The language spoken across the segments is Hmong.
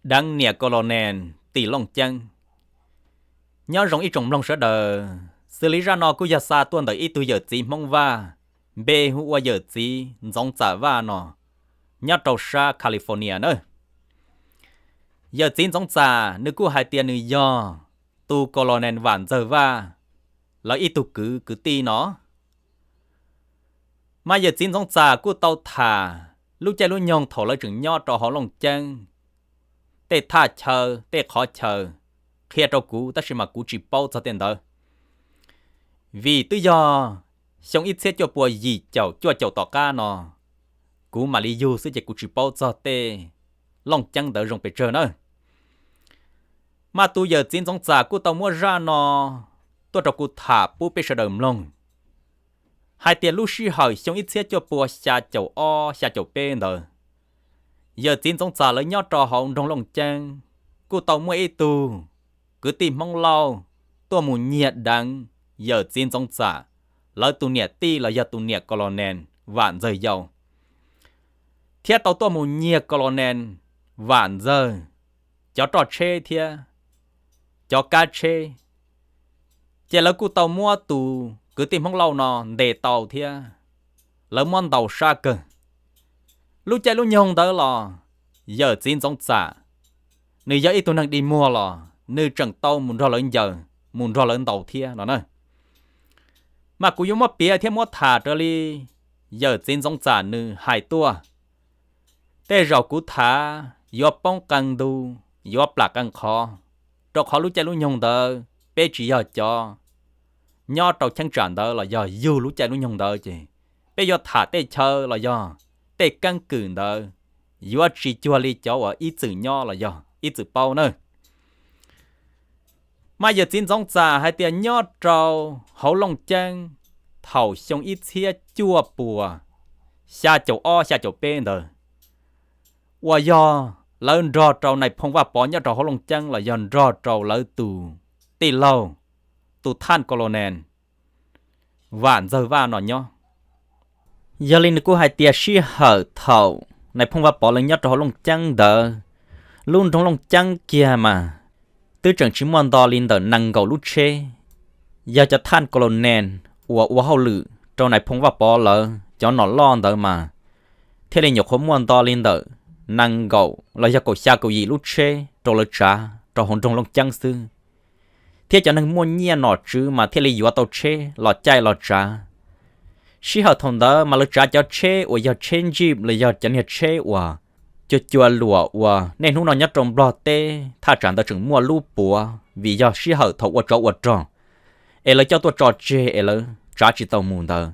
deev niam Colonel tim Looj Ceeb. Nyob zoo ib tsoom mloog sawv daws, xws li zaj no kuj yog xa tuaj ntawm ib tug yawm txiv Hmoob Vaj, npe hu ua yawm txiv Ntxoov Txam Vaj no, nyob rau sab California na. Yawm txiv Ntxoov Txam nws kuj hais tias nws yog tus Colonel Vam Ntxawg Vaj lawv ib tug kwv kwv tij no. Mas yawm txiv Ntxoov Txam kuj tau tham lub caij lub nyoog thaum lawv tseem nyob rau hauv Looj Ceeb, tej thaj chaw tej qhov chaw, qhia rau kuv tab sis mas kuv tsis paub txog tej ntawd. Vim twb yog xyoo ib txhiab cuaj pua yim caum cuaj caum tom qab no, kuv mam li yug xwb ces kuv tsis paub txog tej Looj Ceeb ntawd zoo pes tsawg na. Mas tus yawm txiv Ntxoov Txam kuj tau muab zaj no tuaj rau kuv tham pub peb sawv daws mloog, hais tias lub sij hawm xyoo ib txhiab cuaj pua xya caum ob xya caum peb ntawd, yawm txiv Ntxoov Txam lawv nyob rau hauv nroog Looj Ceeb, kuj tau muaj ib tug kwv tij Hmoob Lauj tuaj mus nyiag deev yawm txiv Ntxoov Txam lawv tus niam tij los yog tus niam Colonel Vam Ntxawg Yau, thiab tau tuaj mus nyiag Colonel Vam Ntxawg cov roj tsheb thiab cov kab tsheb. Ces lawv kuj tau muab tus kwv tij Hmoob Lauj no ntes tau thiab lawv muab ntaus sab kawg. Lub caij lub nyoog ntawd los yawm txiv Ntxoov Txam nws yog ib tug neeg dig muag los nws tseem tau mus nrog lawv ncaws, mus nrog lawv ntaus thiab no na. Mas kuv yuav muab piav thiab muab tham raws li yawm txiv Ntxoov Txam nws hais tuaj. Tej zaum kuv tham yuav poob qee ntug, yuav plam qee qhov, rau qhov lub caij lub nyoog ntawd peb tsis yog cov nyob rau cheeb tsam ntawd los yog yug lub caij lub nyoog ntawd ces peb yuav tham tej chaw los yog tej keeb kwm ntawd yuav tsis cuag li cov uas ib txwm nyob los yog ib txwm paub na. Mas yawm txiv Ntxoov Txam hais tias nyob rau hauv Looj Ceeb thaum xyoo ib txhiab cuaj puas xya caum ob xya caum peb ntawd, uas yog lawv nrog rau nais phoo Vaj Pov nyob rau hauv Looj Ceeb los yog nrog rau lawv tus tij laug, tus thaj Colonel Vam Ntxawg Vaj no nyob. Yog li nws kuj hais tias sij hawm thaum nais phoo Vaj Pov lawv nyob rau hauv Looj Ceeb ntawd, lub nroog Looj Ceeb kiag mas twb tseem tsis muaj nto li ntawm nees nkaum lub tsheb. Yog cov thaj Colonel uas ua hauj lwm rau nais phoo Vaj Pov lawv cov nom loj ntawd mas thiaj li nyuam qhuav muaj nto li ntawm nees nkaum los yog kaum xya kaum yim lub tsheb rau lawv tsav rau hauv nroog Looj Ceeb xwb. Thiab cov neeg muaj nyiaj nom tswv mas thiaj li yuav tau tsheb los caij los tsav. Sij hawm thaum ntawd mas lawv tsav cov tsheb uas yog tsheb ntsij los yog cov niag tsheb uas cua cua luam uas niaj hnub no nyob rau Nplog teb thaj tsam ntawd tseem muaj lub puav vim yog sij hawm thaum ua tsov ua rog es lawv coj tuaj tso tseg es lawv tsav tsis tau mus ntawd,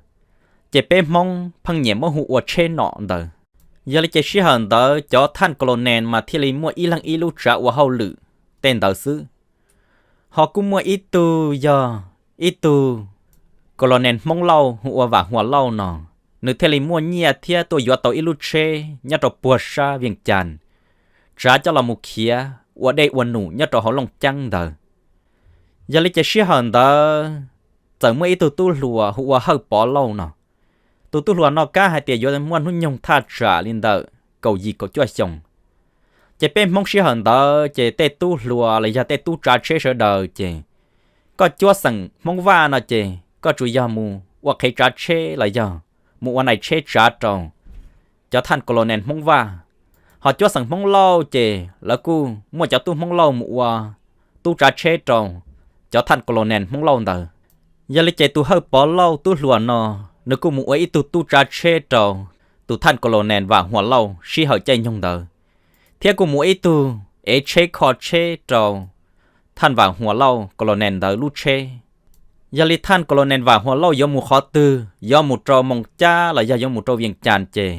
ces peb Hmoob pheej nyiam muab hu ua tsheb nom ntawd. Yog li ces sij hawm ntawd cov thaj Colonel mas thiaj li muaj ib leeg ib lub tsav ua hauj lwm tej ntawd xwb. Ho kuj muaj ib tug yog ib tug Colonel Hmoob Lauj hu ua Vam Huas Lauj no, nws thiaj li muaj nyiaj thiab tuaj yuav tau ib lub tsheb nyob rau puag sab Vias Cas, tsav coj los mus khiav ua dej ua num nyob rau hauv Looj Ceeb ntawd. Yog li ces sij hawm ntawd txawm muaj ib tug tub hluas hu ua Hawj Pov Lauj no. Tus tub hluas no kab hais tias yuav muaj hnub nyoog thaj tsam li ntawm kaum yim kaum cuaj xyoos. Ces peb Hmoob sij hawm ntawd ces tej tub hluas los yog tej tub tsav tsheb sawv daws ces koj cuab xeem Hmoob Vaj no ces koj tsuas yog mus ua qhev tsav tsheb los yog mus ua nais tsheb tsav rau cov thaj Colonel Hmoob Vaj. Ho cuab xeem Hmoob Lauj ces lawv kuj muaj cov tub Hmoob Lauj mus ua tub tsav tsheb rau cov thaj Colonel Hmoob Lauj ntawd. Yog li ces tus Hawj Pov Lauj tub hluas no, nws kuj mus ua ib tug tub tsav tsheb rau tus thaj Colonel Vam Huas Lauj sij hawm caij nyoog ntawd, thiab kuj mus ua ib tug ev tsheb kho tsheb rau thaj Vam Huas Lauj Colonel ntawd lub tsheb. Yog li thaj Colonel Vam Huas Lauj yuav mus qhov twg, yuav mus rau Moos Cab los yog yuav mus rau Vias Cas ces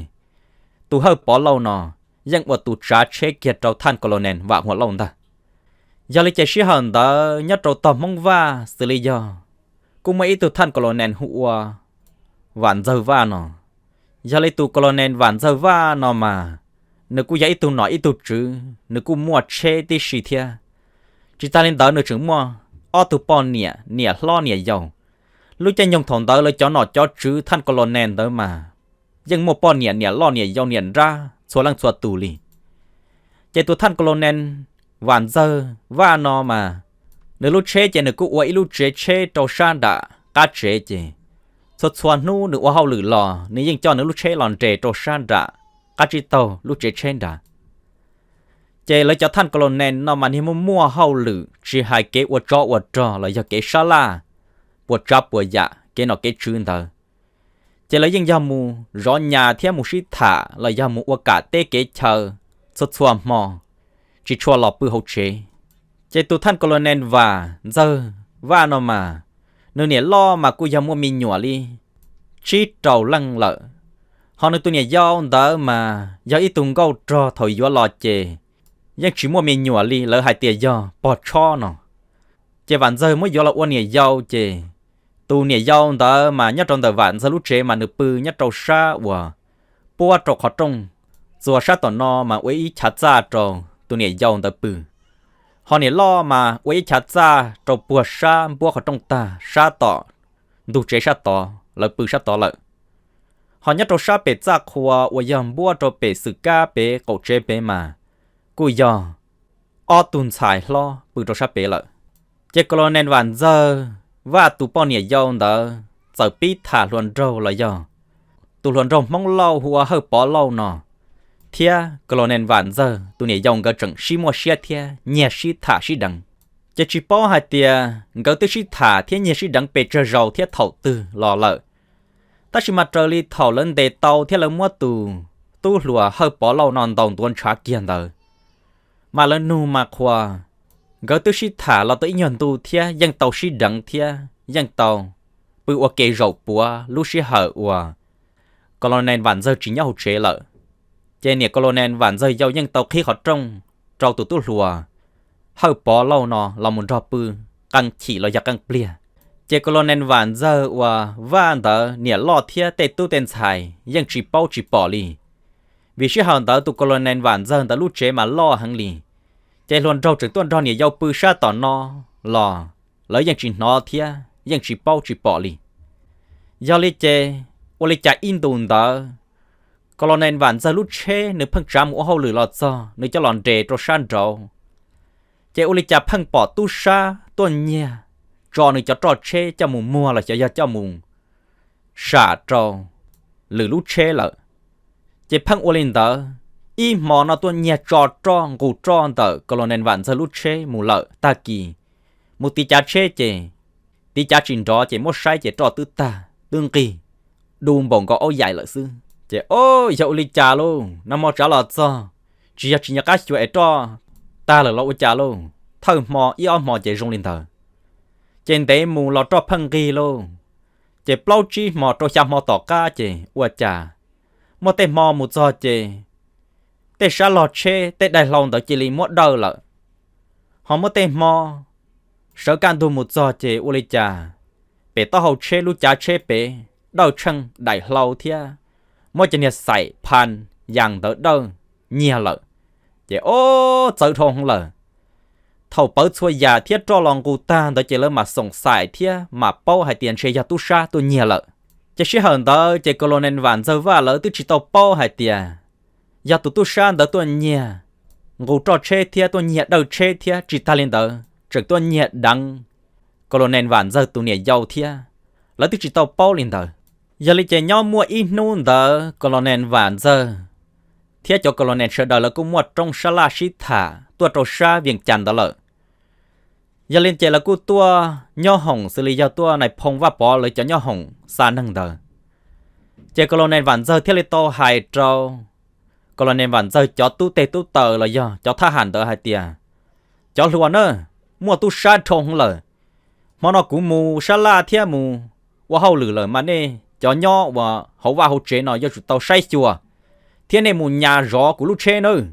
tus Hawj Pov Lauj no yeej ua tus tsav tsheb kiag rau thaj Colonel Vam Huas Lauj ntag. Yog li ces sij hawm ntawd nyob rau tog Hmoob Vaj xws li yog kuj muaj ib tug thaj Colonel hu ua Vam Ntxawg Vaj no. Yog li tus Colonel Vam Ntxawg Vaj no mas nws kuj yog ib tug nom ib tug tswv, nws kuj muaj tsheb tib si thiab. Tsis tas li ntawd nws tseem muaj ob tug poj niam, niam hlob niam yau. Lub caij nyoog thaum ntawd lawv cov nom cov tswv thaj Colonel ntawd mas yeej muaj poj niam, niam loj niam yau niam nrab txhua leej txhua tus li. Ces tus thaj kolones Vam Ntxawg Vaj no mas, nws lub tsheb ces nws kuj ua ib lub tsev tsheb rau sab nram qab tsev ces, txhua txhua hnub nws ua hauj lwm los nws yeej coj nws lub tsheb los nres rau sab nram qab tsib taug lub tsev tsheb nrad. Ces lawv cov thaj kolones no mas niag muaj muaj hauj lwm tsis hais kev ua tsov ua rog los yog kev sab laj, puas tsav puas yam kev nom kev tswv ntawd, ces lawv yeej yog mus zov nyas thiab mus sib tham los yog mus ua kam teb kev chaw txhua txhua hmo, tsis tshua los pw hauv tsev. Ces tus thaj kolones Vam Ntxawg Vaj no mas, nws niam loj mas kuj yog muaj me nyuam li tsib rau leej lawm, ho nws tus niam yau ntawd mas yog ib tug nkauj rog thaum yuav los ces yeej tsis muaj me nyuam li, lawv hais tias yog pog tshob no. Ces Vam Ntxawg muab yuav los ua niam yau ces, tus niam yau ntawd mas nyob rau ntawm Vam Ntxawg lub tsev mas nws pw nyob rau sab uas puab rau qhov rooj, txuas sab tom no mas ua ib chav txaj rau tus niam yau ntawd pw. Ho niam loj mas ua ib chav txaj rau puag sab npuab qhov rooj tag sab tom ntug tsev sab tod, lawv pw sab tod lawm. Ho nyob rau sab pem txaj qhua uas yog npuab rau pem xwm kab pem qaum tsev pem mas kuj yog ob tug ntxhais hlob pw rau sab pem lawm. Ces kolones Vam Ntxawg Vaj tus poj niam yau ntawd txawm pib tham hluas nraug los yog tus hluas nraug Hmoob Lauj hu ua Hawj Pov Lauj no, thiab kolones Vam Ntxawg tus niam yau nkawd tseem sib muaj siab thiab nyiag sib tham sib deev. Ces tsis paub hais tias nkawd twb sib tham thiab nyiag sib deev pes tsawg zaus thiab thaum twg los lawm, tab sis mas raws li thaum lawv ntes tau thiab lawv muab tus tub hluas Hawj Pov Lauj no ntaus ntuav ntshav kiag ntawd, mas lawv nug mas qhuas nkawd twb sib tham los tau ib nyuag ntu thiab yeej tau sib deev thiab yeej tau pw ua ke zaum puav lub sij hawm uas kolones Vam Ntxawg tsis nyob hauv tsev lawm. Ces niam kolones Vam Ntxawg yau yeej tau qhib qhov rooj rau tus tub hluas Hawj Pov Lauj no los mus nrog pw qee chim los yog qee pliag. Ces kolones Vam Ntxawg uas Vaj ntawd niam loj thiab tej tub tej ntxhais yeej tsis paub tsis pom li, vim sij hawm ntawd tus kolones Vam Ntxawg ntawd lub tsev mas loj heev li. Ces hluas nraug tseem tuaj nrog niam yau pw sab tom no los lawv yeej tsis hnov thiab yeej tsis paub tsis pom li. Yog li ces, ua li cas ib ntus ntawd, kolones Vam Ntxawg lub tsheb nws pheej tsav mus ua hauj lwm los txog nws coj los nres rau sab nraud, ces ua li cas pheej pom tub sab tuaj nyiag tso nws cov roj tsheb coj mus muag los xyov yog coj mus sam rau lwm lub tsheb lawm. Ces pheej ua li ntawd, ib hmo no tuaj nyiag tso roj nqus roj ntawm kolones Vam Ntxawg lub tsheb mus lawm, tag kis mus tiv cav tsheb ces tiv cav tsis nrov ces muab saib ces roj twb tag twb nqig, du npaum nkaus aub yaim lawm xwb. Ces o, yog ua li cas lauj, nag hmo tsav los txog, tsis yog tsis nco qab xyuas es roj tag lawm los ua cas lauj, thawj hmo ib ob hmo ces zoo li ntawd, ces ntev mus los roj pheej nqig lauj. Ces plaub tsib hmo rau xya hmo tom qab ces ua cas muaj tej hmo mus txog ces tej sab log tsheb tej daim hlau ntawd cia li muab dawj lawm. Ho muaj tej hmo sawv kaj ntug mus txog ces ua li cas pem taub hau tsheb lub cav tsheb pem dawj tsheej daim hlau thiab muab cov niag xaim phan yas ntawd dawj nyiag lawm. Ces o, txawv dhau heev lawm. Thaum pawv txhua yam thiab roj los nqus tag ntawd ces lawv mam xoom xaim thiab mam paub hais tias ntshe yog tub sab tuaj nyiag lawm. Ces sij hawm ntawd ces kolones Vam Ntxawg Vaj lawv twb tsis tau paub hais tias yog tus tub sab ntawd tuaj nyiag nqus roj tsheb thiab tuaj nyiag dawj tsheb thiab tsis tag li ntawd tseem tuaj nyiag deev kolones Vam Ntxawg tus niam yau thiab, lawv twb tsis tau paub li ntawd. Yog li ces nyob muaj ib hnub ntawd kolones Vam Ntxawg thiab cov kolones sawv daws lawv kuj muaj rooj sab laj sib tham tuaj rau sab Vias Cas ntawd lawm. Yog li ces lawv kuj tuaj nyob hoom xws li yog tuaj Nais Phoo Vaj Pov lawv cov nyob hoom xa neeg ntawd. Ces kolones Vam Ntxawg thiaj li tau hais rau kolones Vam Ntxawg cov tub teg tub taws los yog cov thab ham ntawd hais tias, cov hluas na, muaj tub sab dhau heev lawm. Hmo no kuv mus sab laj thiab mus ua hauj lwm lawm mas nej cov nyob uas hauv vaj hauv tsev no yuav tsum tau saib xyuas thiab nej mus nyas zov kuv lub tsheb nawb.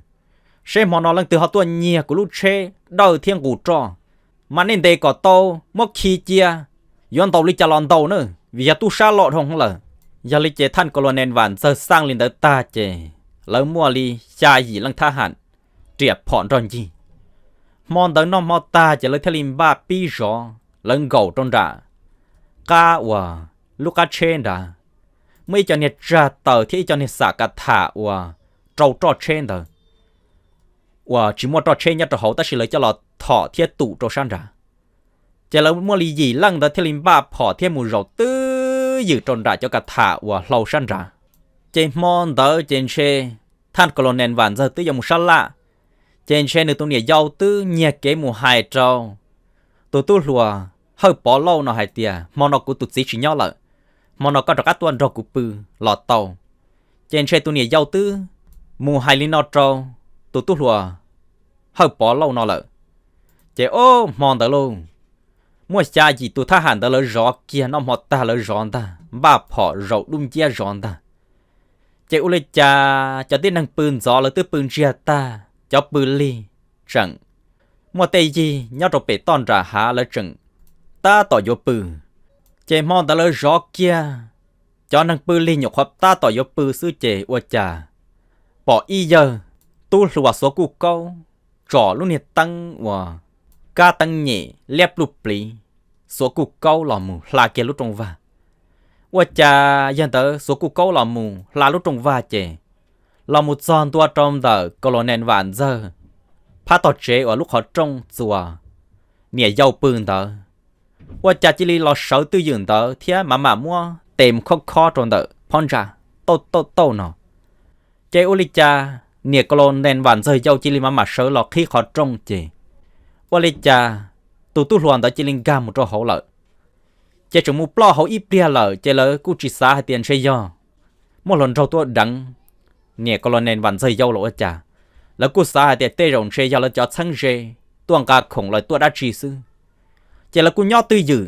Seb hmo no leej twg ho tuaj nyiag kuv lub tsheb dawj thiab nqus roj, mas nej ntes kom tau muab khi cia, yuav ntaus li cas los ntaus na, vim yog tub sab loj dhau heev lawm. Yog li ces thaj kolones Vam Ntxawg xaj li ntawd tag ces lawv muaj li xya yim leej thab ham riam phom nrog ncig. Hmo ntawd noj hmo tag ces lawv thiaj li npaj pib zov, lawv nkaum rau nram qab uas lub qab tsheb nrad, muaj ib co niag tsag taws thiab ib co niag xam ka tham uas rau roj tsheb ntawd. uas tsis muaj roj tsheb nyob rau hauv tab sis lawv coj los thom thiab tum rau sab nrad. Ces lawv muaj li yim leej ntawd thiaj li npaj phom thiab mus zaum twb ywm rau nram cov ka tham uas hlau sab nrad. Ces hmo ntawd ces ntshe thaj Colonel Vam Ntxawg twb yuav mus sab laj, ces ntshe nws tus niam yau twb nyiag kev mus hais rau tus tub hluas Hawj Pov Lauj no hais tias hmo no kuv tus txiv tsis nyob lawm, hmo no koj rov qab tuaj nrog kuv pw los tau. Ces ntshe tus niam yau twb mus hais li no rau tus tub hluas Hawj Pov Lauj no lawm. Ces ob hmo ntawd lauj, muaj xya yim tus thab ham ntawd lawv zov kiag noj hmo tag lawv zov ntag, npaj phom zaum dub nciab zov ntag. Ces ua li cas cov tib neeg pw ntxov lawv twb pw ntsiag tag, cov pw lig tseem muaj tej yig nyob rau pem toj nram hav lawv tseem tab tom yuav pw. Ces hmo ntawd lawv zov kiag, cov neeg pw lig nyuam qhuav tab tom yuav pw xwb ces ua cas pom ib yawg tub hluas Xuav Kuj Kaub tsom lub niag teeb uas kab teeb nyem liab pluj pliv, Xuav Kuj Kaub los mus hla kiag lub rooj vag. Ua cas yawg ntawd Xuav Kuj Kaub los mus hla lub rooj vag ces los mus txog ntua rau ntawm Colonel Vam Ntxawg phab tog tsev uas lub qhov rooj txuas niam yau pw ntawd. Ua cas cia li los sawv twj ywm ntawd thiab mam mam muab tes mus khob khob rau ntawm phab ntsa, tauj tauj tauj no. Ces ua li cas niam Colonel Vam Ntxawg yau cia li mam mam sawv los qhib qhov rooj ces ua li cas tus tub hluas ntawd cia li nkag mus rau hauv lawm. Ces tseem mus ploj hauv ib pliag lawm ces lawv kuj tsis xav hais tias ntshe yog muaj hluas nraug tuaj deev niam Colonel Vam Ntxawg yau los ua cas. Lawv kuj xav hais tias tej zaum ntshe yog lawv cov txheeb ze tuaj nqa khoom los tuaj dab tsi xwb. Ces lawv kuj nyob twj ywm,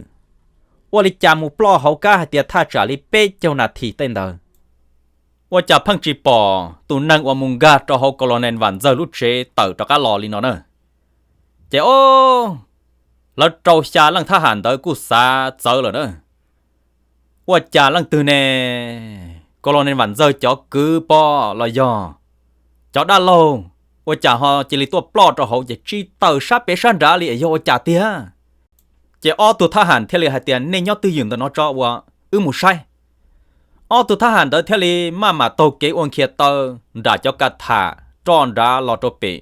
ua li cas mus ploj hauv kab hais tias thaj tsam li peb caug nas this tej ntawd, ua cas pheej tsis pom tus neeg uas mus nkag rau hauv Colonel Vam Ntxawg lub tsev tawm rov qab los li no na. Ces o, lawv rau xya leej thab ham ntawd kuj xav txawv lawm na. Ua cas leej twg ne, Colonel Vam Ntxawg cov kwv poj los yog cov dab laug, ua cas ho cia li tuaj ploj rau hauv ces tsis tawm sab pem sab nrad li es yog ua cas tiag? Ces ob tug thab ham thiaj li hais tias nej nyob twj ywm ntawm no tso uas wb mus saib. Ob tug thab ham ntawd thiaj li maj mam taug kev ua nkhiav taw nram cov ka tham roj nrad los rau pem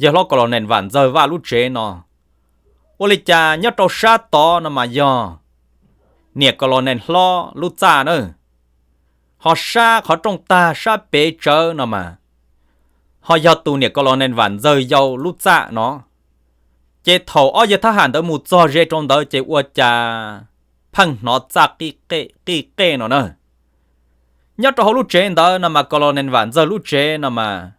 yawg hlob Colonel Vam Ntxawg vaj lub tsev no. Ua li cas nyob rau sab tod no mas yog niam Colonel hlob lub txaj na, ho sab qhov rooj tag sab pem tsawv no mas ho yog tus niam Colonel Vam Ntxawg yau lub txaj no. Ces thaum ob yawg thab ham ntawd mus txog ze rau ntawd ces ua cas pheej hnov txaj qij qej no na. Nyob rau hauv lub tsev ntawd no mas Colonel Vam Ntxawg lub tsev no mas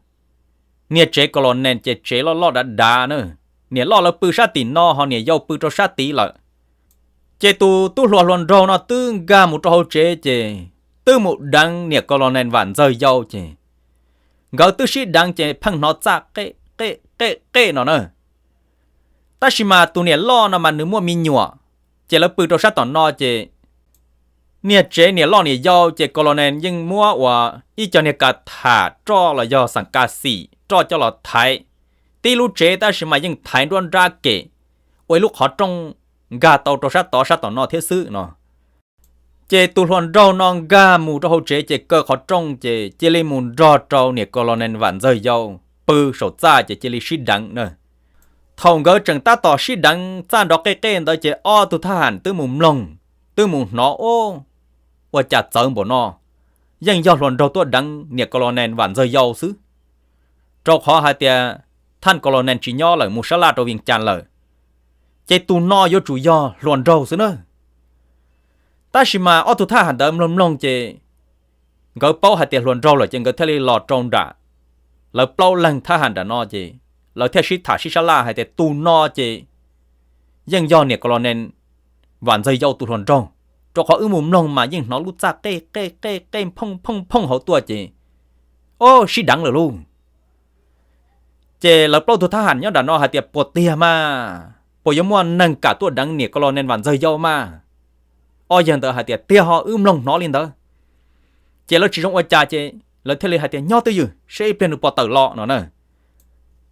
niag tsev Colonel ces tsev loj loj dav dav na. Niam loj lawv pw sab tim no ho niam yau pw rau sab tid lawm. Ces tus tub hluas hluas nraug no twb nkag mus rau hauv tsev ces twb mus deev niam Colonel Vam Ntxawg yau ces nkawd twb sib deev ces pheej hnov txaj qej qej qej no na. Tab sis mas tus niam loj no mas nws muaj me nyuam, ces lawv pw rau sab tom no ces niag tsev niam loj niam yau ces Colonel yeej muab uas ib co niag ka tham roj los yog xeem ka xim roj coj los thaiv tib lub tsev tab sis mas yeej thaiv nruab nrab kem ua ib lub qhov rooj nkag tau rau sab tod sab tom no thiab xwb no. Ces tus hluas nraug no nkag mus rau hauv tsev ces kaw qhov rooj ces cia li mus nrog rau niam Colonel Vam Ntxawg yau pw saum txaj ces cia li sib deev na. Thaum nkawd tseem tab tom sib deev txaj nrov qej qej ntawd ces ob tug thab ham twb mus mloog, twb mus hnov, o, ua cas txawv npaum no, yeej yog hluas nraug tuaj deev niam Colonel Vam Ntxawg yau xwb. Rau qhov hais tias thaj Colonel tsis nyob lawm mus sab laj rau Vias Cas lawm, ces tus no yuav tsum yog hluas nraug xwb na. Tab sis mas ob tug thab ham ntawd mloog mloog ces nkawd paub hais tias hluas nraug lawm ces nkawd thiaj li los rau nram. Lawv plaub leeg thab ham nram no ces lawv thiaj sib tham sib sab laj hais tias tus no ces yeej yog niam Colonel Vam Ntxawg yau tus hluas nraug, rau qhov wb mus mloog mas yeej hnov lub txaj qej qej qej qej phooj phooj phooj hauv tuaj ces, o, sib deev lawm lauj. Ces lawv plaub tug thab ham nyob nram no hais tias puas tiag mas, puas yuav muaj neeg kam tuaj deev niam Colonel Vam Ntxawg yau mas? Ob yawg ntawd hais tias tiag ho, wb mloog hnov li ntawd. Ces lawv tsis zoo ua cas ces lawv thiaj li hais tias nyob twj ywm seb ib pliag nws puas tawm los no na.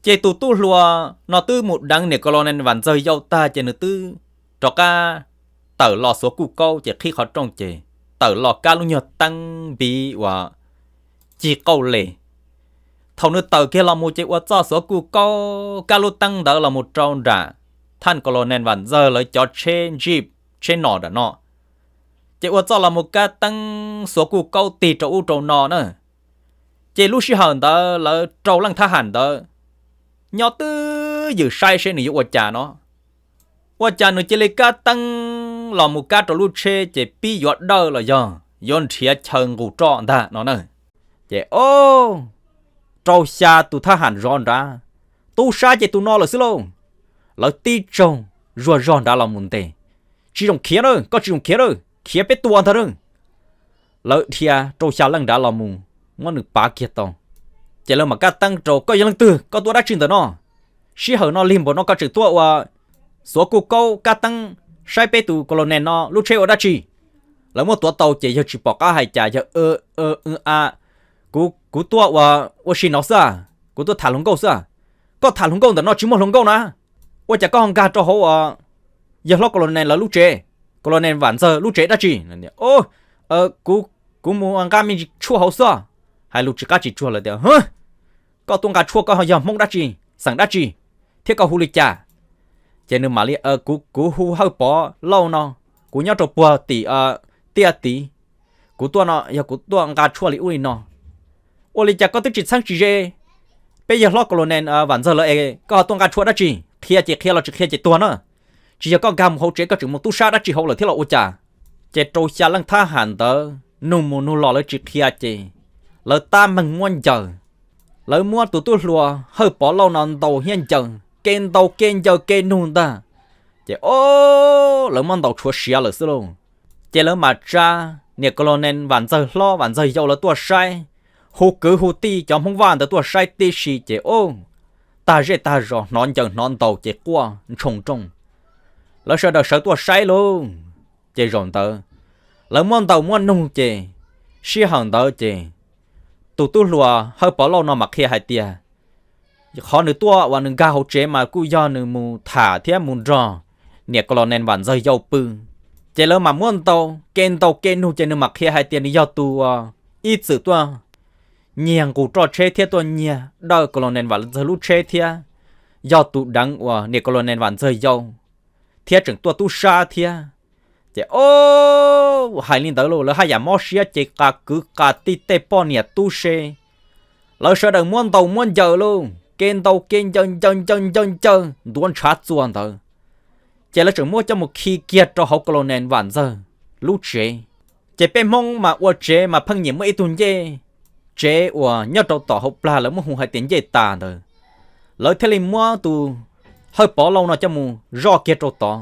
Ces tus tub hluas no twb mus deev niam Colonel Vam Ntxawg yau tag ces nws twb rov qab tawm los xuav kuj kaub ces qhib qhov rooj ces tawm los kab lub nyuag teeb npiv uas cig qauj les. Thaum nws tawm kiag los mus ces ua txoj xuav kuj kaub kab lub teeb ntawd los mus rau nram thaj Colonel Vam Ntxawg lawv cov tsheb jeep, tsheb nom nram no. Ces ua txoj los mus kab teeb xuav kuj kaub tig rau ub rau no na. Ces lub sij hawm ntawd lawv rau leej thab ham ntawd nyob twj ywm saib seb nws yuav ua cas no. Ua cas nws cia li kab teeb los mus kab rau lub tsheb ces pib yuav dawj los yog yuav nrhiav chaw nqus roj ntag no na. Ces o, rau xya tus thab ham zov nrad, tub sab ces tus no lawm xwb lauj. Lawv tib tsaug zuag zog nrad los mus ntes. Tsis zoo khiav na, koj tsis zoo khiav na, khiav peb tua ntag na. Lawv dhia rau xya leej nrad los mus muab nws pav kiag tau. Ces lawv mam kab teeb rau, koj yog leej twg, koj tuaj dab tsi ntawm no? Sij hawm no lig npaum no koj tseem tuaj ua xuav kuj kaub kab teeb saib peb tus Colonel no lub tsheb ua dab tsi? Lawv muab tuav tau ces yawg tsis pom qab hais cas, yawg a, kuv, kuv tuaj ua, ua si no xwb, kuv tuaj tham hluas nkauj xwb. Koj tham hluas nkauj ntawm no tsis muaj hluas nkauj na, ua cas koj ho nkag rau hauv yawg hlob Colonel lawv lub tsev, Colonel Vam Ntxawg lub tsev dab tsi? Kuv, kuv mus nqa me ntsis tshuaj hauv xwb. Hais lus tsis qab tsis tsuag lawm tias, koj tuaj nqa tshuaj koj ho yog Hmoob dab tsi, xeem dab tsi, thiab koj hu li cas? Ces nws mam li, kuv, kuv hu Hawj Pov Lauj no, kuv nyob rau puag tim tiaj tid, kuv tuaj no yog kuv tuaj nqa tshuaj li ub li no. Ua li cas koj twb tsis txheeb tsis ze peb yawg hlob Colonel Vam Ntxawg lawv es koj ho tuaj nqa tshuaj dab tsi? Qhia ces qhia los tsis qhia ces tuag na. Tsis yog koj nkag mus hauv tsev, koj tseem mus tub sab dab tsi hauv lawm thiab los ua cas? Ces rau xya leej thab ham ntawd nug mus nug los lawv tsis qhia ces lawv tab meeg muab ncaws. Lawv muab tus tub hluas Hawj Pov Lauj no ntaus thiab ncaws, ke ntaus ke ncaws ke nug ntag. Ces o, lawv muab ntaus tshuav siav lawm xwb lauj. Ces lawv mam tsa niam Colonel Vam Ntxawg hlob Vam Ntxawg yau lawv tuaj saib, hu kwv hu tij cov Hmoob Vaj ntawd tuaj saib tib si ces o, tag zej tag zos hnov ncaws hnov ntaus ces quaj ntshoo nrooj. Lawv sawv daws sawv tuaj saib lauj. Ces zaum ntawd lawv muab ntaus muab nug ces sij hawm ntawd ces tus tub hluas Hawj Pov Lauj no mam qhia hais tias qhov nws tuaj uas nws nkag hauv tsev mas kuj yog nws mus tham thiab mus nrog niam Colonel Vam Ntxawg yau pw. Ces lawv mam muab ntaus ke ntaus ke nug ces nws mam qhia hais tias nws yog tus ib txwm tuaj nyiag nqus roj tsheb thiab tuaj nyiag dawj Colonel Vam Ntxawg lub tsheb thiab yog tus deev uas niam Colonel Vam Ntxawg yau thiab tseem tuaj tub sab thiab. Ces o, hais li ntawd lauj, lawv haj yam mob siab ces qa kwv qa tij tej poj niam tub se, lawv sawv daws muab ntaus muab ncaws lauj, ke ntaus ke ncaws ncaws ncaws ncaws ncaws ntuav ntshav txua ntawd. Ces lawv tseem muab coj mus khi kiag rau hauv Colonel Vam Ntxawg lub tsev. Ces peb Hmoob mas ua tsev mas pheej nyiam muaj ib tug ncej tsev uas nyob rau tom hauv plag lawv muab hu hais tias ncej tas ntawd, lawv thiaj li muab tus Hawj Pov Lauj no coj mus zoj kiag rau tod.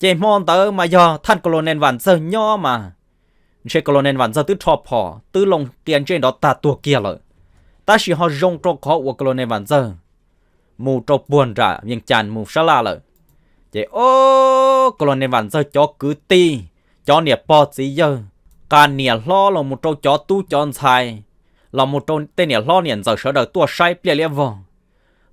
Ces hmo ntawd mas yog thaj Colonel Vam Ntxawg nyob mas ntshe Colonel Vam Ntxawg twb rho phom twb loo qia ntsej nrov tag tuag kiag lawm. Tab sis ho zoo rau qhov uas Colonel Vam Ntxawg mus rau puag nram Vias Cas mus sab laj lawm. Ces o, Colonel Vam Ntxawg cov kwv tij, cov niam pog txiv yawg, qas niam hlob los mus rau cov tub cov ntxhais, los mus rau tej niam hlob niam ntxawm sawv daws tuaj saib pliaj liab vog,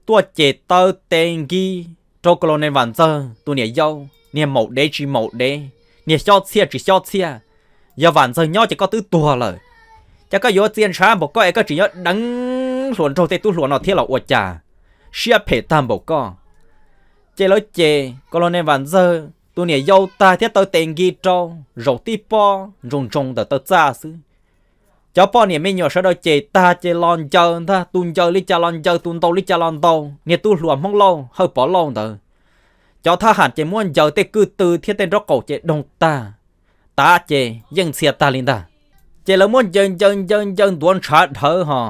tuaj ces taw tes nkis rau Colonel Vam Ntxawg tus niam yau, niag maum dev tsis maum dev, niag xyob txhiaj tsis xyob txhiaj. Yog Vam Ntxawg nyob ces koj twb tuag lawm, cas koj yuav txia ntshav npaum koj es koj tseem yuav deev hluas nraug tej tub hluas no thiab los ua cas? Siab phem tag npaum koj. Ces lawv ces Colonel Vam Ntxawg tus niam yau tag thiab taw tes nkis rau, zaum tib pob ntsoos ntsoos ntawm taw txaj xwb. Cov poj niam me nyuam sawv daws ces tag ces los ncaws ntag, tus ncaws li cas los ncaws, tus ntaus li cas los ntaus niag tub hluas Hmoob Lauj Hawj Pov Lauj ntawd. Cov thab ham ces muab ncaws tej kwj tw thiab tej nraub qaum ces doog tag, tav ces yeej ntxhia tag li ntag. Ces lawv muab ncaws ncaws ncaws ncaws ntuav ntshav dhawv ho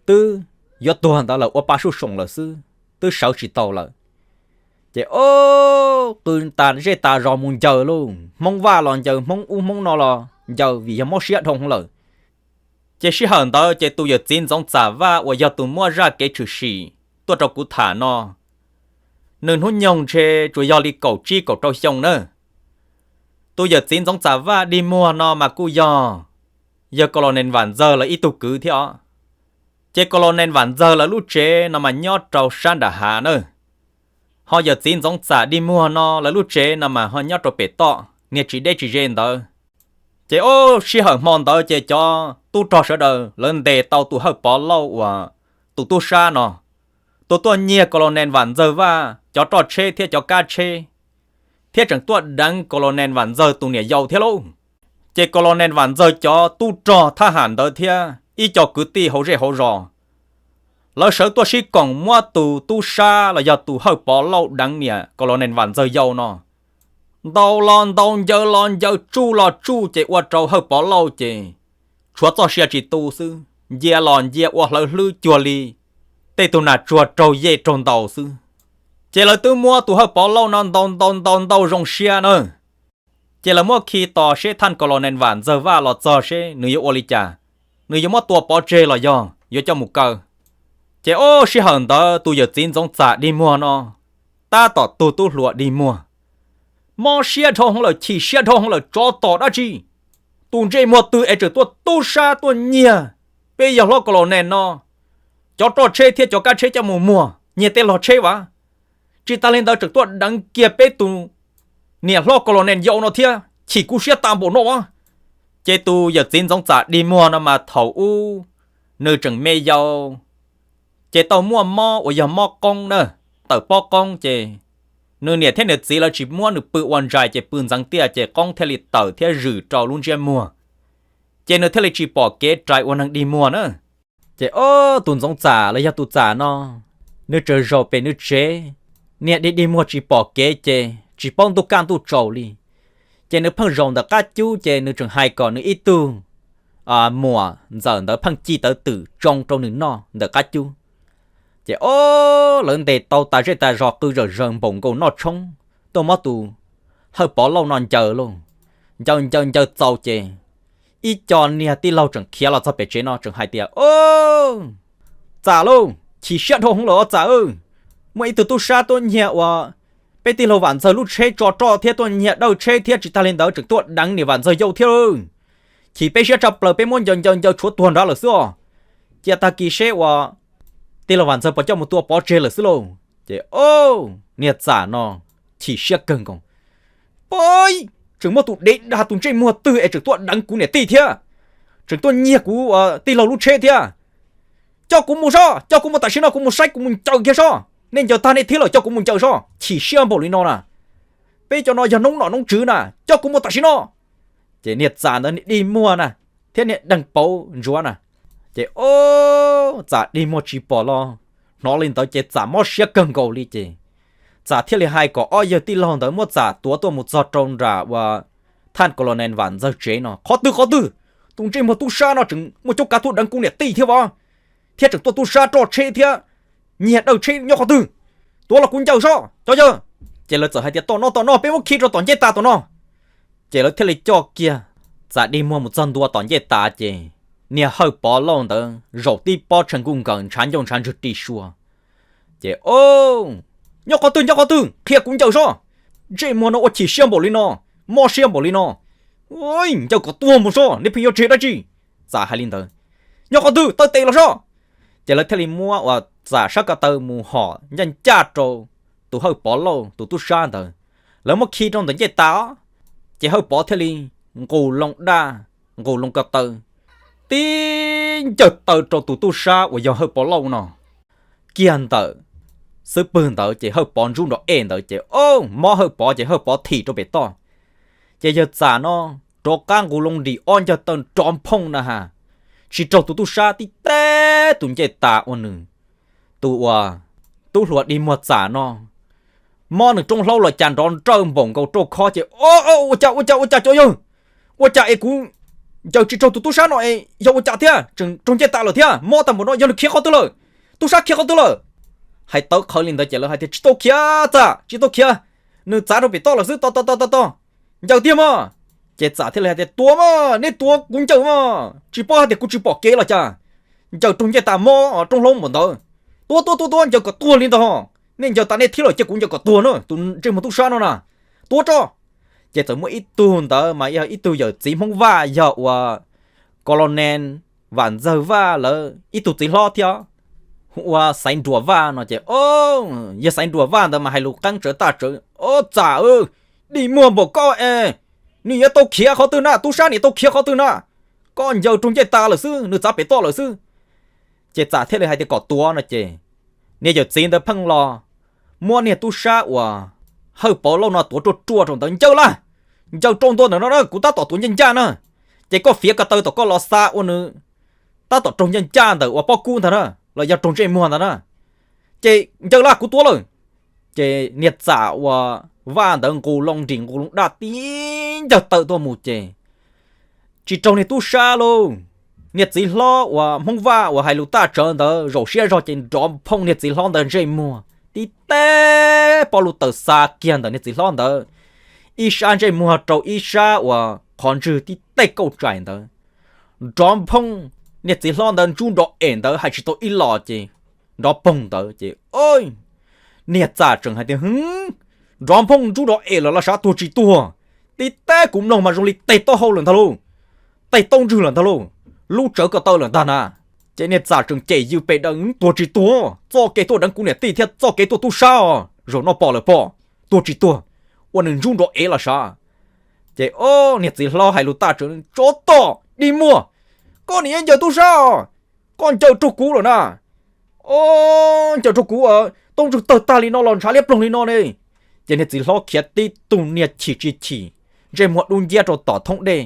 twb yuav tuag ntawd lawm, ua pa suj soom lawm xwb, twb sawv tsis tau lawm. Ces o, qw tas zej tas zos mus ncaws lauj, Hmoob Vaj los ncaws, Hmoob ub Hmoob no los ncaws vim yog mob siab dhau lawm. Ces sij hawm ntawd ces tus yawm txiv Ntxoov Txam Vaj uas yog tus muab zaj kev tshwm sim tuaj rau kuv tham no, nws hnub nyoog ntshe tsuas yog li kaum tsib kaum rau xyoo na. Tus yawm txiv Ntxoov Txam Vaj dig muag no mas kuj yog yawg Colonel Vam Ntxawg lawv ib tug kwv thiab os. Ces Colonel Vam Ntxawg lawv lub tsev no mas nyob rau sab nram hav na, ho yawm txiv Ntxoov Txam dig muag no lawv lub tsev no mas ho nyob rau pem toj niag tsis deb tsis ze ntawd. Ces o, sij hawm hmo ntawd ces cov tub rog sawv daws lawv ntes tau tus Hawj Pov Lauj uas tus tub sab no, tus tuaj nyiag Colonel Vam Ntxawg Vaj cov roj tsheb thiab cov kab tsheb, thiab tseem tuaj deev Colonel Vam Ntxawg tus niam yau thiab lauj. Ces Colonel Vam Ntxawg cov tub rog thab ham ntawd thiab ib co kwv tij hauv zej hauv zos, lawv sawv tuaj sib koom muab tus tub sab los yog tus Hawj Pov Lauj deev niam Colonel Vam Ntxawg yau no ntaus los ntaus, ncaws los ncaws, tsuj los tsuj, ces ua rau Hawj Pov Lauj ces tshuav txoj sia tsis tu xwb, ncia los ncia ua hlawv hlwb cuag li tej tug nas tsuag raug yej raug ntaus xwb. Ces lawv twb muab tus Hawj Pov Lauj no ntaus ntaus ntaus ntaus zoo siab na. Ces lawv muab khi tos seb thaj Colonel Vam Ntxawg Vaj los txog seb nws yuav ua li cas, nws yuav muab tua pov tseg los yog yuav coj mus kaw. Ces ob sij hawm ntawd tus yawm txiv Ntxoov Txam dig muag no tab tom tug tub hluas dig muag, mob siab dhau hwv lawm, chim siab dhau hwv lawm, tsov tom dab tsi, tus ntsej muag twg es tseem tuaj tub sab tuaj nyiag peb yawg hlob Colonel no cov roj tsheb thiab cov kab tsheb coj mus muag, nyiag tej log tsheb vas. Tsis tas li ntawd tseem tuaj deev kiag peb tus niam hlob Colonel yau no thiab, chim kuv siab tas npaum no as. Ces tus yawm txiv Ntxoov Txam dig muag no mas thaum ub nws tseem me yau, ces tau muaj mob uas yog mob qoob na, tawm pob qoob, ces nws niam thiab nws txiv lawv tsis muab nws pw ua ntsais ces pw ntxeev tiaj, ces qoob thiaj li tawm thiab zwm rau lub ntsiab muag, ces nws thiaj li tsis pom kev rais ua neeg dig muag na. Ces ob tus Ntxoov Txam los yog tus Txam no, nws tseem zaum pem nws tsev, niag dig dig muag tsis pom kev ces tsis paub ntuj kaj ntuj tsaus li. Ces nws pheej zaum ntawm qab cub ces nws tseem hais kom nws ib tug muam ntxawm ntawd pheej ci tawv twm tsoo rau nws noj ntawm qab cub. Ces ob lawv ntes tau tas zej tas zos qw zawm zaws npaum nkaus noj tshoob, tuaj muab tus Hawj Pov Lauj no ncaws lauj. Ncaws ncaws ncaws txaus ces ib co niag tij laug tseem khiav los txog pem tsev no tseem hais tias, Txam lauj, chim siab dhau hwv lawm os Txam. Muaj ib tug tub sab tuaj nyiag uas peb tij laug Vam Ntxawg lub tsheb tso roj thiab tuaj nyiag dawj tsheb thiab tsis tas li ntawd tseem tuaj deev niam Vam Ntxawg yau thiab. Chim peb siab tshaj plaws, peb muab ncaws ncaws ncaws tshuav tuag nrad lawm xwb os. Cia tag kis seb uas tij laug Vam Ntxawg puas coj mus tua pov tseg lawm xwb lauj. Ces niag Txam no chim siab kawg nkaus. Pab, tseem muaj tus dev dag tus ntsej muag twg es tseem tuaj deev kuv niam tij thiab, tseem tuaj nyiag kuv tij laug lub tsheb thiab. Coj kuv mus sob, coj kuv mus tam sim no, kuv mus saib, kuv mus ncaws kiag sob. Nej ncaws tag nej thiab lawm, coj kuv mus ncaws sob, chim siab npaum li no na. Peb cov no yog noob nom noob tswv na, coj kuv mus tam sim no. Ces niag Txam ntawd niag dig muag na, thiab niag deeg pauv ntsuav na. Ces Txam dig muag tsis pom los hnov li ntawd ces Txam mob siab kawg nkaus li ces Txam thiaj li hais kom ob yawg tij laug ntawd muab Txam tuav tuaj mus txog rau nram uas thaj Colonel Vam Ntxawg tsev no. Qhov twg qhov twg? Tus ntsej muag tub sab no tseem muaj cuab kav tuaj deev kuv niam tij thiab as, thiab tseem tuaj tub sab roj tsheb thiab nyiag dawj tsheb nyob qhov twg? Tuav los kuv ncaws sob cov yawg. Ces lawv txawm hais tias tom no tom no, peb muab khi rau tom ncej tas tom no. Ces lawv thiaj li coj kiag Txam dig muag mus txog ntua tom ncej tas ces niag Hawj Pov Lauj ntawd zaum tib pob tshee nkuj nkaws ntshav ncauj ntshav ntswg ri sua. Ces, Nyob qhov twg, nyob qhov twg, qhia kuv ncaws sob. Ntsej muag no ua chim siab npaum li no, mob siab npaum li no, ncaws kom tuag mus sob, nej pheej yuav tseg dab tsi? Txam hais li ntawd. Nyob qhov twg, taw tes los sob. Ces lawv thiaj li muab uas Txam sab ko taw mus hom ncaj ncaj rau tus Hawj Pov Lauj tus tub sab ntawd. Lawv muab khi rau ntawm ncej tas, ces Hawj Pov thiaj li nqus loo daj, nqus loo ko taw, tib ncaws taw rau tus tub sab uas yog Hawj Pov Lauj no kiag ntawm xub pwg ntawd ces Hawj Pov ntsub nrov ej ntawd ces mob Hawj Pov ces Hawj Pov thim rau pem toj. Ces yawg Txam no rov qab nqus loo nrim ob ncaws taw nrov nphooj na has, tsis raug tus tub sab tib teb tus ncej tas uas nws, tus uas tub hluas dig muag Txam no, mob nws rooj hlaub los cas nrov nrawj npaum nkaus rauj khob ces, Ua cas, ua cas, ua cas cov yawg, ua cas es kuv ncaws tsis raug tus tub sab no es yog ua cas thiab tseem raug ncej tas lawm thiab, mob tag npaum no yog nws khiav qhov twg lawm? Tub sab khiav qhov twg lawm? Hais tawv qhawv li ntawd ces lawv hais tias, Tsis tau khiav Txam, tsis tau khiav, nws txav rau pem toj lawm xwb, tos tos tos tos tos, ncaws tiag mas. Ces Txam thiaj li hais tias, Tuav mas, nej tuav kuv ncaws mas, tsis paub hais tias kuv tsis pom kev los cas, ncaws raug ncej tas mob rooj hlaub npaum ntawd. Tuav tuav tuav tuav, ncaws kom tuag li ntawd ho, nej ncaws tas nej thiab lawm, cia kuv ncaws kom tuag na tus ntsej muag tub sab no na, tuav tso. Ces txawm muaj ib tug ntawd mas yog ib tug yawm txiv Hmoob Vaj yog uas Colonel Vam Ntxawg Vaj lawv ib tug txiv hlob thiab, hu ua Xaiv Nruas Vaj no ces, yawg Xaiv Nruas Vaj ntawd mas hais lus qeeb tsawv taj tsawv, Ob Txam, dig muag npaum koj es, nws yuav tau khiav qhov twg na, tub sab nws tau khiav qhov twg na? Koj ncaws raug ncej tas lawm xwb, nws txav pem toj lawm xwb. Ces Txam thiaj li hais tias kom tuav no ces niag yawm txiv ntawd pheej los muab niag tub sab uas Hawj Pov Lauj no tuav ruaj ruaj rau ntawd. Ncaws las, ncaws rau ntua ntawm no na, kuv tab tom tuav ncaj ncaj na. Ces koj fiav ko taw tom koj los xa ua nws tab tom raug ncaj ncaj ntawm uas pob kub ntag na, los yog raug ntsej muag ntag na. Ces ncaws las, kuv tuav lawm. Ces niag Txam uas Vaj ntawd nqus loo nrim nqus loo daj tib ncawg taw tuaj mus ces tsis raug niag tub sab lauj. Niag txiv hlob uas Hmoob Vaj uas hais lus taj tsawv ntawd zaum siab zog ces nrov phooj niag txiv hlob ntawd ntsej muag tib teg, poj lub taws xa kiag ntawm niag txiv hlob ntawd ib sab ntsej muag rau ib sab uas qhov ntswg tib teg kauj tsaim ntawd. Nrov phooj, niag txiv hlob ntawd ntsub nrov es ntawd hais tsis tau ib los ces nrov poog ntawd ces niag Txam tseem hais tias, nrov phooj ntsub nrov es lawm los sav tuag tsis tuag? Tib teg kuv mloog mas zoo li teg taub hau lawm ntag lauj, teg taub ntswg lawm ntag lauj, lub tsawv ko taw lawm ntag na. Ces niag Txam tseem cem ywj pes daws, tuag tsis tuag, txoj kev tuaj deev kuv niam tij thiab txoj kev tuaj tub sab os, zaum no pom lawm pom, tuag tsis tuag, ua nws ntsub nrov es los sav. Ces niag txiv hlob hais lus taj tsawv, tsov tom dig muag, koj nim ncaws tub sab os, koj ncaws raug kuv lawm na. Ncaws raug kuv, taub ntswg tawg tag li no los ntshav liab ploog li no ne. Ces niag txiv hlob khiav tib tug niag chim tsis chim, ntsej muag dub nciab rau tom thoob dej.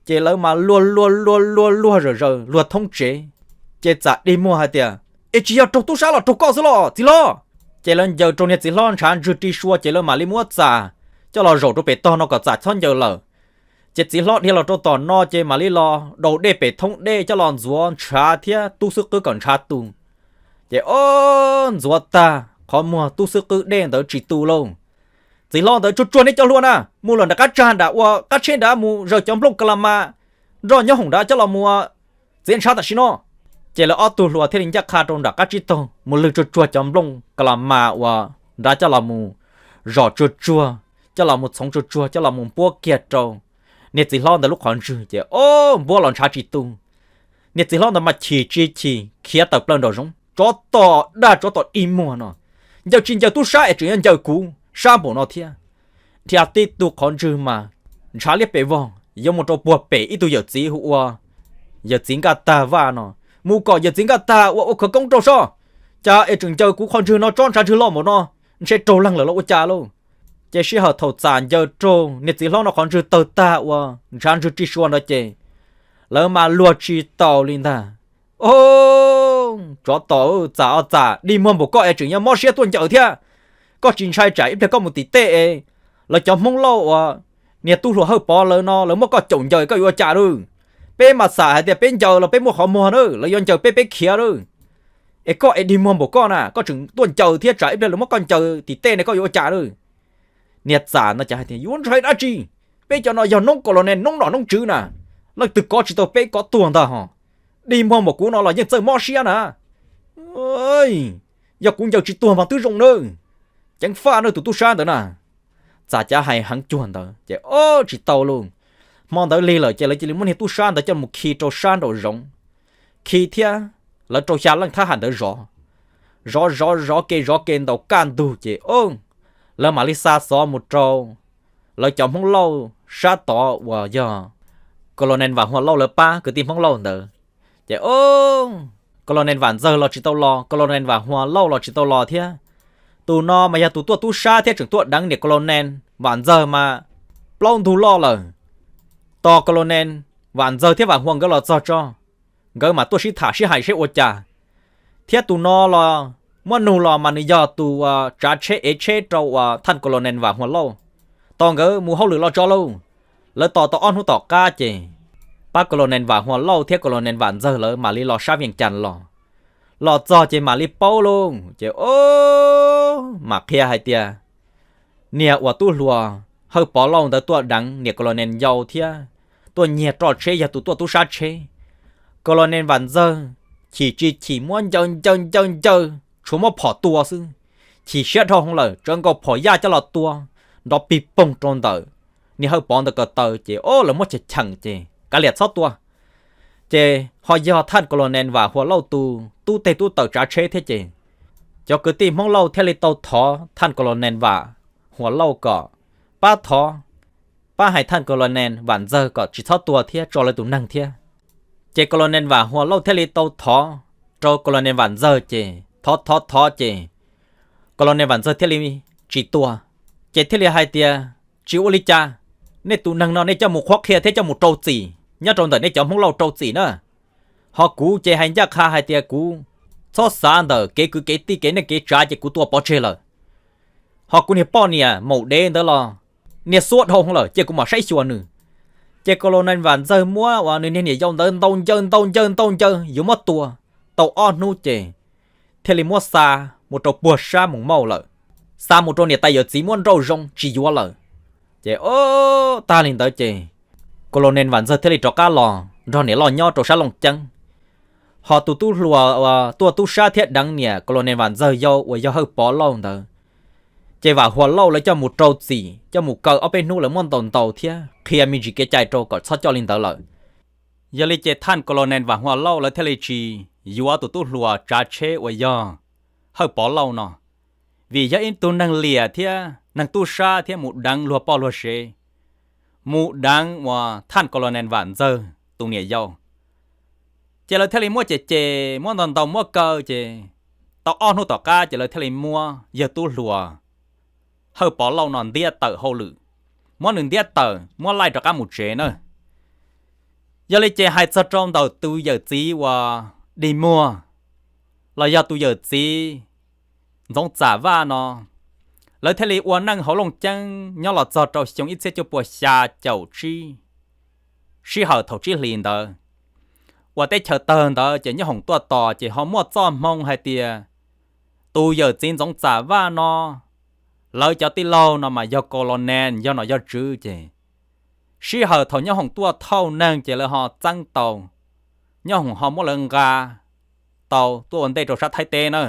Ces lawv mas luag luag luag luag luag zawm zaws luag thoob tsev. Ces Txam dig muag hais tias, es tsis yog raug tub sab los raug koj xwb los txiv hlob? Ces lawv ncaws rau niag txiv hlob ntshav ntswg ri sua ces lawv mam li muab Txam coj los zaum rau pem tog no kom Txam txhob ncaws lawm. Ces txiv hlob dhia los rau tom no ces mam li los daus dej pem thoob dej coj los ntxuav ntshav thiab tub xwb qwb kom ntshav tu. Ces o, ntxuav tag qhov muag tub xwb qwb dej ntawd tsis tu lauj. Txiv hlob ntawd, tsuag tsuag nej cov hluas na, mus lawm nram qab tsag nram ua qab tsheb nrad mus zaws cov nplooj ka la mas nroj nyob hoom nrad coj los mus txiav ntshav tam sim no. Ces lawv ob tug hluas thiaj li ncaj qha rau nram qab tsib taug mus lwg tsuag tsuag cov nplooj ka la mas uas nrad coj los mus zom tsuag tsuag, coj los mus txhoov tsuag tsuag coj los mus npuab kiag rau niag txiv hlob ntawd lub qhov ntswg ces o, npuab los ntshav tsis tu. Niag txiv hlob ntawd mas chim tsis chim khiav tawm plaws nraum zoov, tsov tom dag tsov tom dig muag no, ncaws tsis ncaws tub sab es tseem yuav ncaws kuv sab npaum no thiab. Dhia tib tug qhov ntswg mas ntshav liab pes vog yuav mus rau puag pem ib tug yawm txiv hu ua yawm txiv Nkaj Tag Vaj no, mus kom yawm txiv Nkaj Tag ua ua khawv koob rau soj. Cas es tseem ncaws kuv qhov ntswg no tsob ntshav ntswg loj npaum no, ntshe raug leeg lawm los ua cas lauj. Ces sij hawm thaum Txam ncaws raug niag txiv hlob no qhov ntswg tawg tag uas ntshav ntswg ri sua ntawd ces lawv mas luag tsis taus li ntag. O, tsov tom, Txam o Txam, dig muag npaum koj es tseem yuav mob siab tuaj ncaws thiab. Koj tsis ntshai tsam ib pliag koj mus tim tej es lawv cov Hmoob Lauj uas niag tub hluas Hawj Pov lawv no lawv muab koj caum ncaws koj yuav ua cas lauj? Peb mas xam hais tias peb ncaws los peb muaj qhov muag na, lawv yuav ncaws peb peb khiav lauj. Es koj es dig muag npaum koj na koj tseem tuaj ncaws thiab tsam ib pliag lawv muab koj ncaws tim tej ne koj yuav ua cas lauj? Niag Txam no cas hais tias yuav ntshai dab tsi, peb cov no yog noob Colonel noob nom noob tswv na, leej twg kov tsis tau peb kov tuag ntag hos. Dig muag npaum kuv no los yeej txawj mob siab na. Yog kuv ncaws tsis tuag mas twb zoo nawb, ceev faj nawb tus tub sab ntawd na. Txam cav hais heev cuag ntawd ces o tsis tau lauj. Hmo ntawd lig lawm ces lawv cia li muab niag tub sab ntawd coj mus khi rau sab nraum zoov, khi thiab lawv rau xya leej thab ham ntawd zov, zov zov zov kev zov kev ntaus kaj ntug ces o, lawv mam li xa xov mus rau lawv cov Hmoob Lauj sab tod uas yog Colonel Vam Hua Lauj lawv pab kwv tij Hmoob Lauj ntawd. Ces o, Colonel Vam Ntxawg los tsis tau los, Colonel Vam Hua Lauj los tsis tau los thiab. Tus no mas yog tus tuaj tub sab thiab tseem tuaj deev niam Colonel Vam Ntxawg mas plaub ntug loj lawm. Tos Colonel Vam Ntxawg thiab Vam Hua nkawd los txog tso, nkawd mam tuaj sib tham sib hais seb ua cas. Thiab tus no los muab nug los mas nws yog tus tsav tsheb ev tsheb rau uas thaj Colonel Vam Hua Lauj. Tos nkawd mus hauj lwm los tso lauj. Lawv tos tau ob hnub tom qab ces pab Colonel Vam Hua Lauj thiab Colonel Vam Ntxawg lawv mam li los sab Vias Cas los. Los txog ces mam li paub lauj ces o, mam qhia hais tias niag uas tub hluas Hawj Pov Lauj ntawd tuaj deev niam Colonel Yau thiab tuaj nyiag roj tsheb yog tus tuaj tub sab tsheb. Colonel Vam Ntxawg chim tsis chim muab ncaws ncaws ncaws ncaws tshuav muab phom tua xwb. Chim siab dhau hwv lawm tsawv nkaus phom yaj coj los tua nrov pig poog rau ntawm niag Hawj Pov ntawd ko taw ces o lawv muab cheem cheem ces kav liam txhob tua. Ces ho yog thaj Colonel Vam Hua Lauj tus tub teg tub taws tsav tsheb thiab ces cov kwv tij Hmoob Lauj thiaj li tau thov thaj Colonel Vam Hua Lauj kom pab thov, pab hais thaj Colonel Vam Ntxawg kom tsis txhob tua thiab tso lawv tus neeg thiab. Ces Colonel Vam Hua Lauj thiaj li tau thov rau Colonel Vam Ntxawg ces thov thov thov ces Colonel Vam Ntxawg thiaj li tsis tua. Ces thiaj li hais tias, tsis ua li cas, nej tus neeg no nej coj mus qhuab qhia thiab coj mus rau txim nyob rau ntawm nej cov Hmoob Lauj rau txim na. Ho kuv ces hais ncaj qha hais tias kuv txhob xav ntawm kev kwv kev tij kev neej kev tsav ces kuv tua pov tseg lawm. Ho kuv niag poj niam maum dev ntawd los niag xuab dhau lawm, cia kuv mam saib xyuas nws. Ces Colonel Vam Ntxawg muab uas nws niag niam yau ntawd ntaus ncaws ntaus ncaws ntaus ncaws yuav muab tua, tau ob hnub ces thiaj li muab xa mus rau puag sab Moos Mauj lawm, xa mus rau niam tais yawm txiv muab nrauj zoo tsis yuav lawm. Ces o, tag li ntawd ces Colonel Vam Ntxawg thiaj li rov qab los nrog niam loj nyob rau sab Looj Ceeb. Ho tus tub hluas uas tuaj tub sab thiab deev niam Colonel Vam Ntxawg yau uas yog Hawj Pov Lauj ntawd, ces Vam Hua Lauj lawv coj mus rau txim, coj mus kaw ob peb hnub lawv muab ntaus ntaus thiab qhia me ntsis kev cai rau kom txhob coj li ntawd lawm. Yog li ces thaj Colonel Vam Hua Lauj lawv thiaj li tsis yuav tus tub hluas tsav tsheb uas yog Hawj Pov Lauj no, vim yog ib tug neeg liam thiab neeg tub sab thiab mus deev luag poj luag sev, mus deev uas thaj Colonel Vam Ntxawg tus niam yau. Ces lawv thiaj li muab cem cem muab ntaus ntaus muab kaw ces tau ob hnub tom qab ces lawv thiaj li muab yawg tub hluas Hawj Pov Lauj no ntiab tawm hauj lwm, muab nws ntiab tawm muab laij rov qab mus tsev na. Yog li ces hais txog rau ntawm tus yawm txiv uas dig muag los yog tus yawm txiv Ntxoov Txam Vaj no, lawv thiaj li ua neej hauv Looj Ceeb nyob los txog rau xyoo ib txhiab cuaj puas xya caum tsib, sij hawm thaum tsib hlis ntawd, uas teb chaws tawg ntawd ces nyob hoom tuaj tos ces ho muaj txoj hmoo hais tias tus yawm txiv Ntxoov Txam Vaj no, lawv cov tij laug no mas yog Colonel yog nom yog tswv ces sij hawm thaum nyob hoom tuaj thauj neeg ces lawv ho txeeb tau, nyob hoom ho muab lawv nqa tau tuaj ua ntej rau sab Thaib teb na.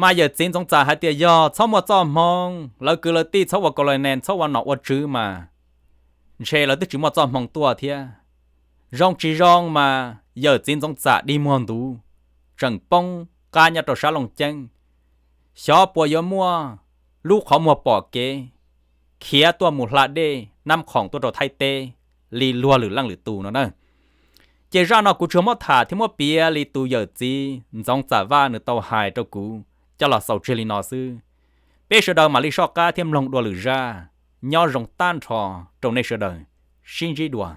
Mas yawm txiv Ntxoov Txam hais tias yog txhob muaj txoj hmoo, lawv kwv lawv tij txhob ua Colonel txhob ua nom ua tswv mas ntshe lawv twb tsis muaj txoj hmoo tuaj thiab. Zoo tsis zoo mas yawm txiv Ntxoov Txam dig muag ntuv, tseem poob qab nyob rau sab Looj Ceeb, xyov puas yuav muaj lub qhov muag pom kev khiav tuaj mus hla dej Nab Khoom tuaj rau Thaib teb li luag lwm leej lwm tus no na. Ces zaj no kuv tsuas muab tham thiab muab piav li tus yawm txiv Ntxoov Txam Vaj nws tau hais rau kuv coj los xaus tseg li no xwb. Peb sawv daws mam li soj qab thiab mloog dua lwm zaj. Nyob zoo tag nrho rau nej sawv daws, sib ntsib dua.